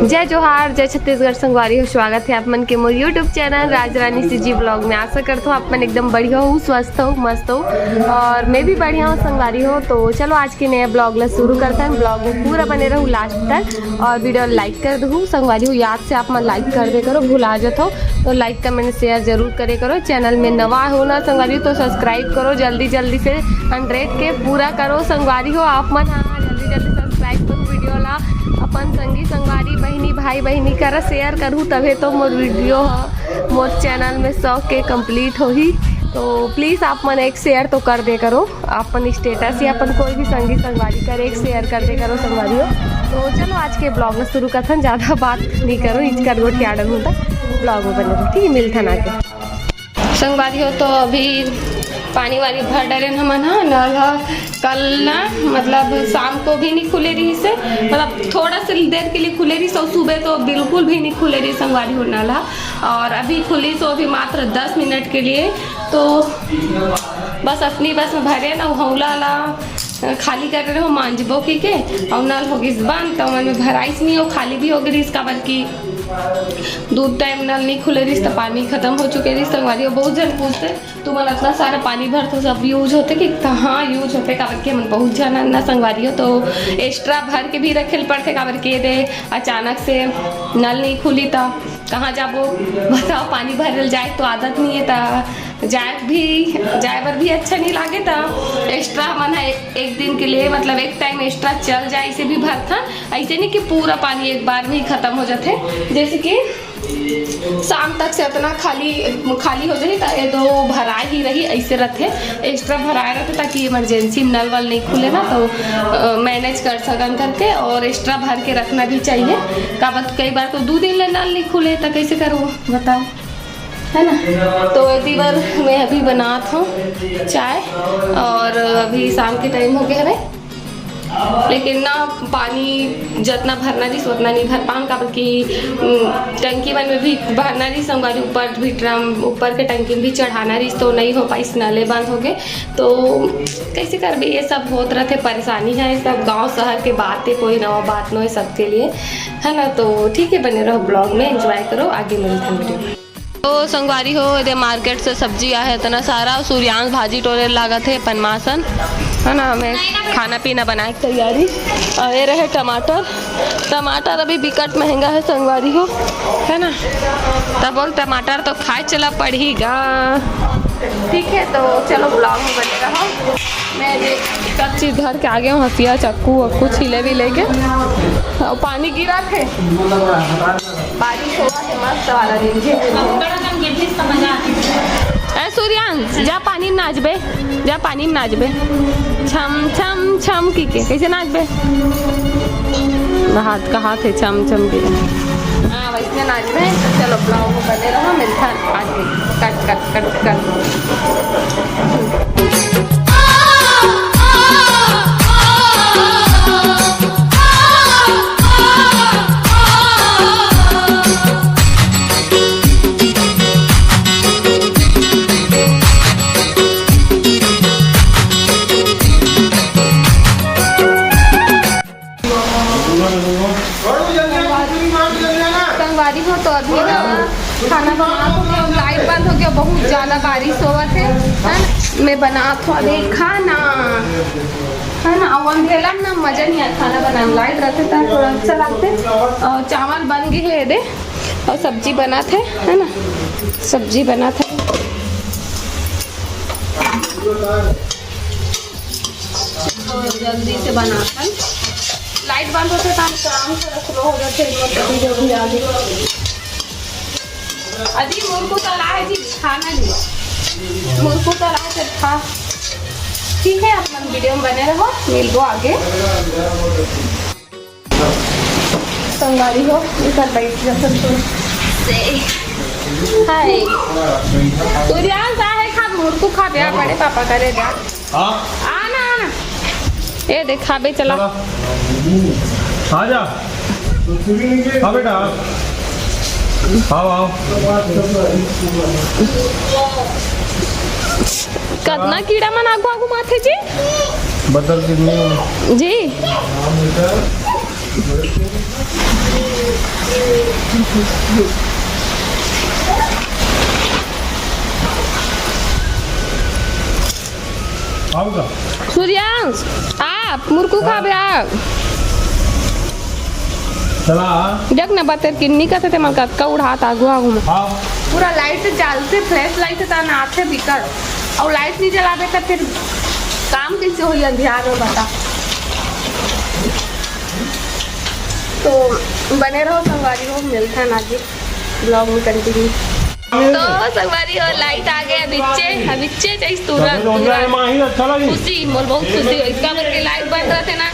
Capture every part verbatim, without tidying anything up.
जय जोहार, जय छत्तीसगढ़ संगवारी हो। स्वागत है आप मन के मोर YouTube चैनल राज रानी सीजी ब्लॉग में। आशा करत हो आप मन एकदम बढ़िया हो, स्वस्थ हो, मस्त हो, और मैं भी बढ़िया हूँ संगवारी हो। तो चलो आज के नया ब्लॉग ला शुरू करते हैं। ब्लॉग में पूरा बने रहू लास्ट तक और वीडियो लाइक कर दू संगवारी हो। याद से आप मन लाइक कर दे करो, भुला जात हो तो लाइक, कमेंट, शेयर जरूर करे करो। चैनल में नवा हो ना संगवारी हो तो सब्सक्राइब करो जल्दी जल्दी से, हंड्रेड के पूरा करो संगवारी हो। आप मन हाँ जल्दी जल्दी सब्सक्राइब करो वीडियो ला, अपन संगी संगवारी, बहिनी, भाई, बहिनी करा शेयर करू, तभे तो मोर वीडियो ह मोर चैनल में सौ के कंप्लीट होही। तो प्लीज आप मन एक शेयर तो कर दे करो, अपन स्टेटस या अपन कोई भी संगी संगवारी कर एक शेयर कर दे करो संगवारी हो। तो चलो आज के ब्लॉग में शुरू करथन, ज्यादा बात नहीं करो, इचकर गोठिया डलूँ त ब्लॉग में बने रहो, ठीक है, मिलथन आगे। संगवारी हो तो अभी पानी वानी भर डरेन हमन ह। नल ह कल ना, मतलब शाम को भी नहीं खुले रही से, मतलब थोड़ा से देर के लिए खुले रही से, सुबह तो बिल्कुल भी नहीं खुले रही संगवारी हो नल ह। और अभी खुली सो अभी मात्र दस मिनट के लिए। तो बस अपनी बस में भरे ना हौला ला खाली करे रहो मांजबो की के, और नल हो गिस बंद, तो मन में भराइस नहीं हो, खाली भी हो गई रिस, काबर की दू टाइम नल नहीं खुले रिस, तो पानी खत्म हो चुके रिस संगवारी हो। बहुत जन पूछते, "तुमन इतना सारा पानी भरथो, सब यूज होते कि?" तो हाँ, यूज होते, काबर कि हमन बहुत जन हन ना संगवारी हो, तो एक्स्ट्रा भर के भी रखे ल पड़ते, काबर के दे अचानक से नल नहीं खुली, तो कहाँ जाबो बताओ, पानी भरे ल जाए तो आदत नहीं है, तो जाए भी, जाए बर भी अच्छा नहीं लागे, तो एक्स्ट्रा मन है एक दिन के लिए, मतलब एक टाइम एक्स्ट्रा चल जाए, इसे भी भरथन। ऐसे नहीं कि पूरा पानी एक बार में ही खत्म हो जाते, जैसे कि शाम तक से इतना खाली, खाली हो जाही, तो ये दो भराए ही रही, ऐसे रहते, एक्स्ट्रा भराए रहते, ताकि इमरजेंसी में नल वल नहीं खुले ना, तो अ, मैनेज कर सकन करके, और एक्स्ट्रा भर के रखना भी चाहिए। काबर कई बार तो दो दिन ले नल नहीं खुले, तो कैसे करूँ बताओ, है ना? तो एती बर मैं अभी बनात हूँ चाय, और अभी शाम के टाइम हो गया हवे, लेकिन ना पानी जितना भरना रहिस उतना नहीं भर पान, काबर कि उम, टंकी मन में भी भरना रहिस, संगवारी ऊपर भी ड्रम, ऊपर के टंकी में भी चढ़ाना रहिस, तो नहीं हो पाइस, नले बंद हो गए। तो कैसे करबे, ये सब होत रहते, परेशानी है, ये सब गांव शहर के बात है, कोई नवा बात नो है सबके लिए, है ना? तो ठीक है, बने रहो ब्लॉग में, एंजॉय करो, आगे मिलते हैं वीडियो में। तो संगवारी हो, एदे मार्केट से सब्जी आहे इतना सारा, सूर्यांश भाजी टोरे लागत है पनमासन, है ना, हमें खाना पीना बनाए के तैयारी। और ये रहे टमाटर, टमाटर अभी बिकट महंगा है संगवारी हो, है ना, तब बोल टमाटर तो खाए चला पड़ही गा। ठीक है, तो चलो ब्लॉग में बने रहो। मैं ये सब चीज़ धर के आ गया हूँ, हंसिया, चाकू वक्कू छीले भी लेके। और पानी गिरा थे, बारिश हुआ है मस्त वाला दिन। ए सूर्यांश, जा पानी में नाचबे, जा पानी में नाचबे। छम छम छम की के कैसे नाचबे? हाथ का हाथ है छम छम की। हाँ, वैसे नाचबे। तो चलो ब्लॉग में बने रहो, मिलता है आगे। कट कट कट कट। संगवारी हो, तो अभी ना खाना बना हो गया, लाइट बंद हो गया, बहुत ज़्यादा बारिश होवत है, है ना? मैं बनात हूँ अभी खाना, है ना? और अंधेला में ना मज़ा नहीं आए खाना बनाए में, लाइट रहते तो थोड़ा अच्छा लगते। और चावल बन गए है दे, और सब्जी बनात है, है ना? सब्जी बनात है। तो जल्दी से बनाथन। लाइट बंद होते तो हम काम थोड़ा स्लो हो जाते हैं, जल्दी जल्दी आ जाए। अजी मुरकू तला है जी, खाना नहीं। मुरकू तला है, सिर्फ खा। ठीक है, आप मन वीडियो में बने रहो, मिलबो आगे। संगवारी हो, इधर बैठ जा सब कोई। से हाय। सूर्यांश आ है, खा मुरकू खा, ब्याह बड़े पापा करे जा। हाँ। आ ना, आ ना। ए देख, खाबे चला। चला। आ जा। हाँ बेटा, आओ, आओ। कतना कीड़ा मन आगू आगू माथे जी? बदल के नहीं हो। जी। सूर्यांश, आप मुरकू खाबे आ। चला। देख ना, बतेर किन्नी कथे ते मन कतका उड़ात आगू आगू में। हाँ। पूरा लाइट जालथे, फ्लैश लाइट ता नाचे बिकट। अउ लाइट नहीं जलाबे त फिर काम कैसे होई अंधियार में, बता। तो बने रहो संगवारी हो, मिलथन आगे ब्लॉग में कंटिन्यू। तो संगवारी हो, लाइट आ गया बिच्चे, हाँ, बिच्चे चाहिए तुरंत, तुरंत। खुशी, मोर बहुत खुशी हो, इसका मतलब लाइट बंद रहते ना,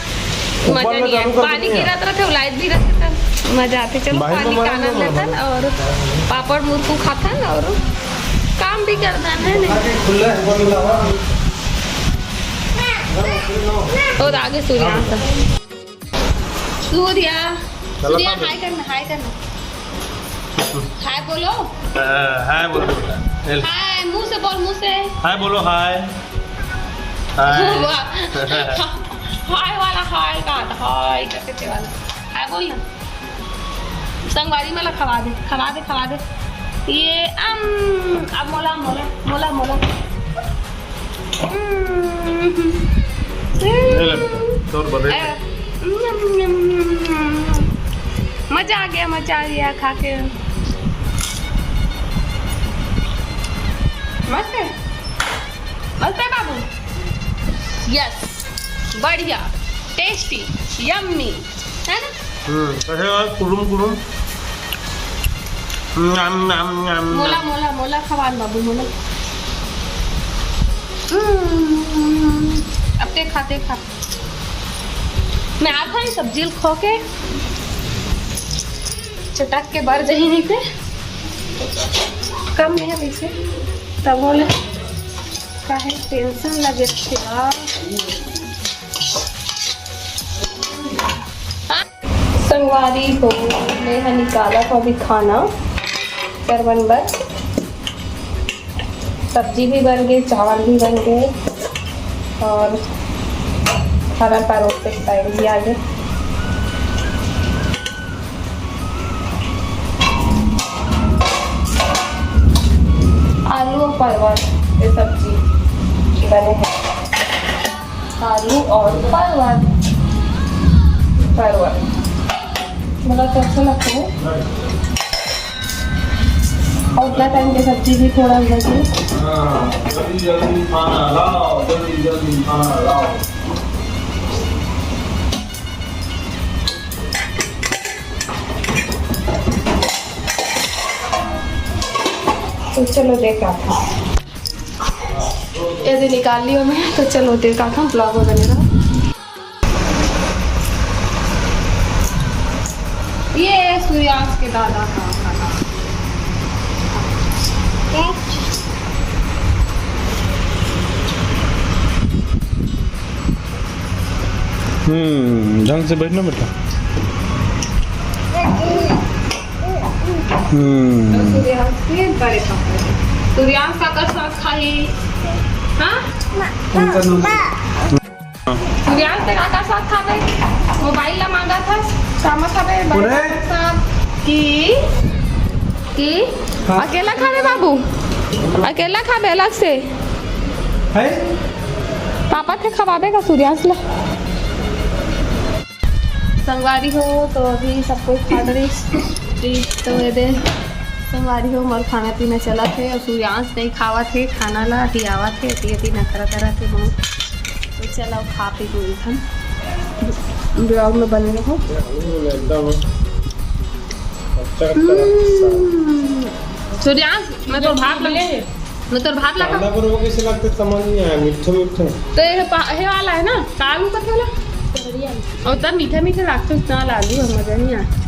मजा नहीं है। पानी गिरत रहते, लाइट भी रहते, तब मजा आते। चलो, पानी का आनंद लेथन और पापड़ मुरकू खाथन और काम भी करथन, है नहीं? और आगे सूर्यांश। सूर्या, चलो, सूर्या, हाय करना, हाय करना। हाय बोलो। अ, हाय बोलो बेटा। चल। हाय, मुंह से बोल, मुंह से। हाय बोलो, हाय। हाय। वाह। हाय वाला हाय का, हाय करके वाला। हाय बोल ना। संगवारी मला खवा दे, खवा दे, खवा दे। ये, अम, अब मोला, मोला, मोला, मोला। हम्म। ये ले, तोर बर्थडे। ए, यम, यम, यम, यम। मजा आ गया, मजा आ गया खा के। मस्त है, मस्त है बाबू। यस, बढ़िया, टेस्टी, यम्मी, है ना? हम्म, कैसे है? कुरुम कुरुम। न्याम, न्याम, न्याम, मोला, न्याम। मोला, मोला खवान बाबू, मोला। हम्म, अब ते खा, ते खा। मैं आता है सब्जी ल खो के, चटक के बर जही नहीं ते। कम नहीं है वैसे, तब बोले काहे टेंशन लगे थे यार। संगवारी हो, मैं ह निकालत हव अभी खाना सरवन बर। सब्जी भी बन गे, चावल भी बन गे और खाना परोसे के टाइम भी आ गे। आलू और परवल के सब्जी बने हे। आलू और परवल, परवल। मोला तो अच्छा लगता है। और उतना टाइम के सब्जी भी थोड़ा लगे। हाँ, जल्दी जल्दी खाना लाओ, जल्दी जल्दी खाना लाओ। तो चलो देख आथन। ये दे निकाल लियो मैं, तो चलो देख आथन, ब्लॉग में बने रहो। ये सूर्यांश के दादा का खाना। हम्म, ढंग से बैठना बेटा। हम्म। सूर्यांश के बड़े पापा। सूर्यांश का कर साथ खाई। हाँ? उनका नंबर। सूर्यांश तें का साथ खाबे? मोबाइल ला मांगा था, कामा खाबे? बड़े बोले? साथ की, की? हाँ। अकेला खाबे बाबू? अकेला खाबे अलग से? है? पापा थे खवाबे का सूर्यांश ला? संगवारी हो, तो अभी सब कोई खा डरिस। तो ये दे, संगवारी हो, मोर खाना पीना चलत हे और सूर्यांश नहीं खावत हे खाना ला, अति आवत हे, अति, अति नखरा करत हे बहुत। तो चलो, खा पी के उठन, ब्लॉग में बने रहो। एकदम अच्छा, अच्छा। हम्म। सूर्यांश, मैं तो भात लगे। मैं तोर भात ला कांदा बरोबर कैसे लगथे, समझ नहीं आया, मीठा मीठा। तो ये पा-, ये वाला है ना, का आलू कथे वाला? और तब मीठा मीठा लगथे, उतना वाला आलू है, मजा नहीं आया।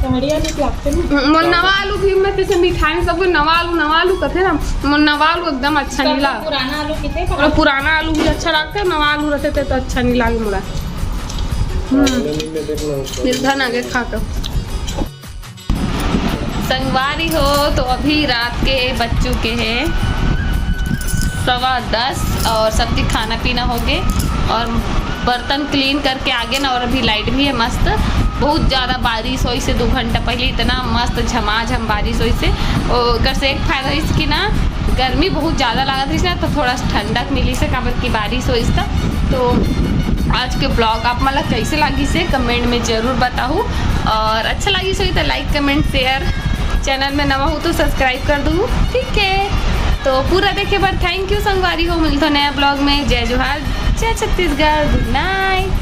सहड़िया नहीं लगथे ना। म-, मोर नवा आलू भी, मैं जैसे मिठाई सब कोई नवा आलू, नवा आलू कथे ना, मोर नवा आलू एकदम अच्छा नहीं लाग। पुराना आलू कितने और पुराना आलू भी अच्छा लगथे, नवा आलू रहते ते तो अच्छा नहीं लागे मोला। हम्म। निर्धन आगे खा के। संगवारी हो, तो अभी रात के बज चुके हैं सवा दस और सबके खाना पीना हो गए और बर्तन क्लीन करके आ गए ना, और अभी लाइट भी है मस्त। बहुत ज्यादा बारिश होइस हे दो घंटा पहले, इतना मस्त झमाझम बारिश होइस हे। ओकर से एक फायदा होइस कि ना, गर्मी बहुत ज्यादा लागत रहिस ना, तो थोड़ा ठंडक मिलिस हे, काबर कि बारिश होइस त। तो आज के vlog आप मन ला कैसे लागिस हे, comment में जरूर बताहू, और अच्छा लागिस होही तो like, comment, share, channel में नवा हो तो subscribe कर दू, ठीक है? तो पूरा देखे बर thank you संगवारी हो, मिलथों नया vlog में। जय जोहार, जय छत्तीसगढ़, good night।